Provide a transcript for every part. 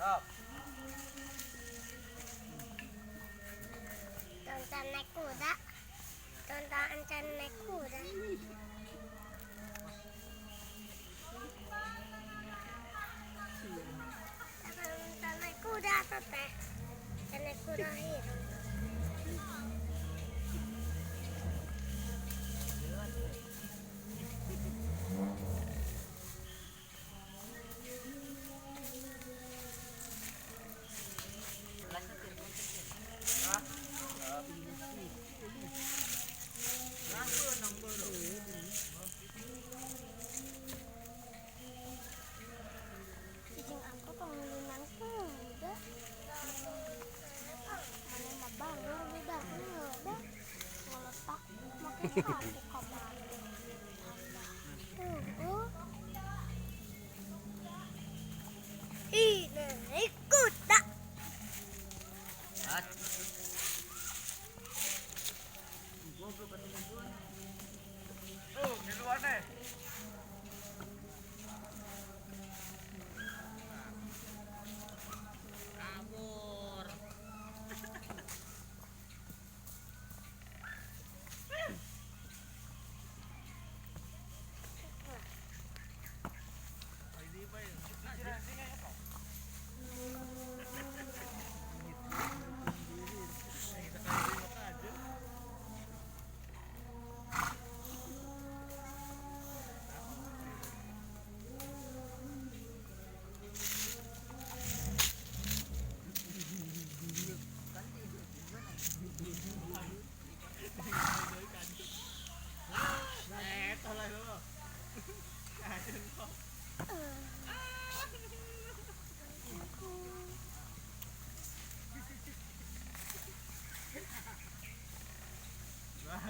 Tonton naik kuda. Tonton naik kuda. Tonton naik kuda teteh. Naik kuda hidup.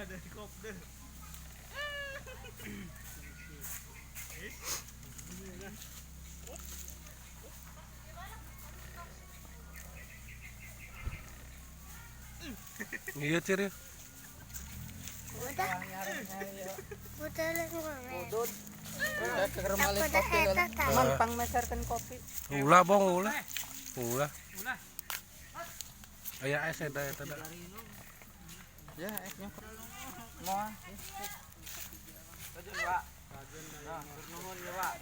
Ada di kopdar. Iya ciri. Udah. Udah Man pang kopi. Ulah bong ulah. Ulah. Aya es eta eta. Ya, esnya. Moal. Kajun, Pak. Nah, nuhun ya, Pak.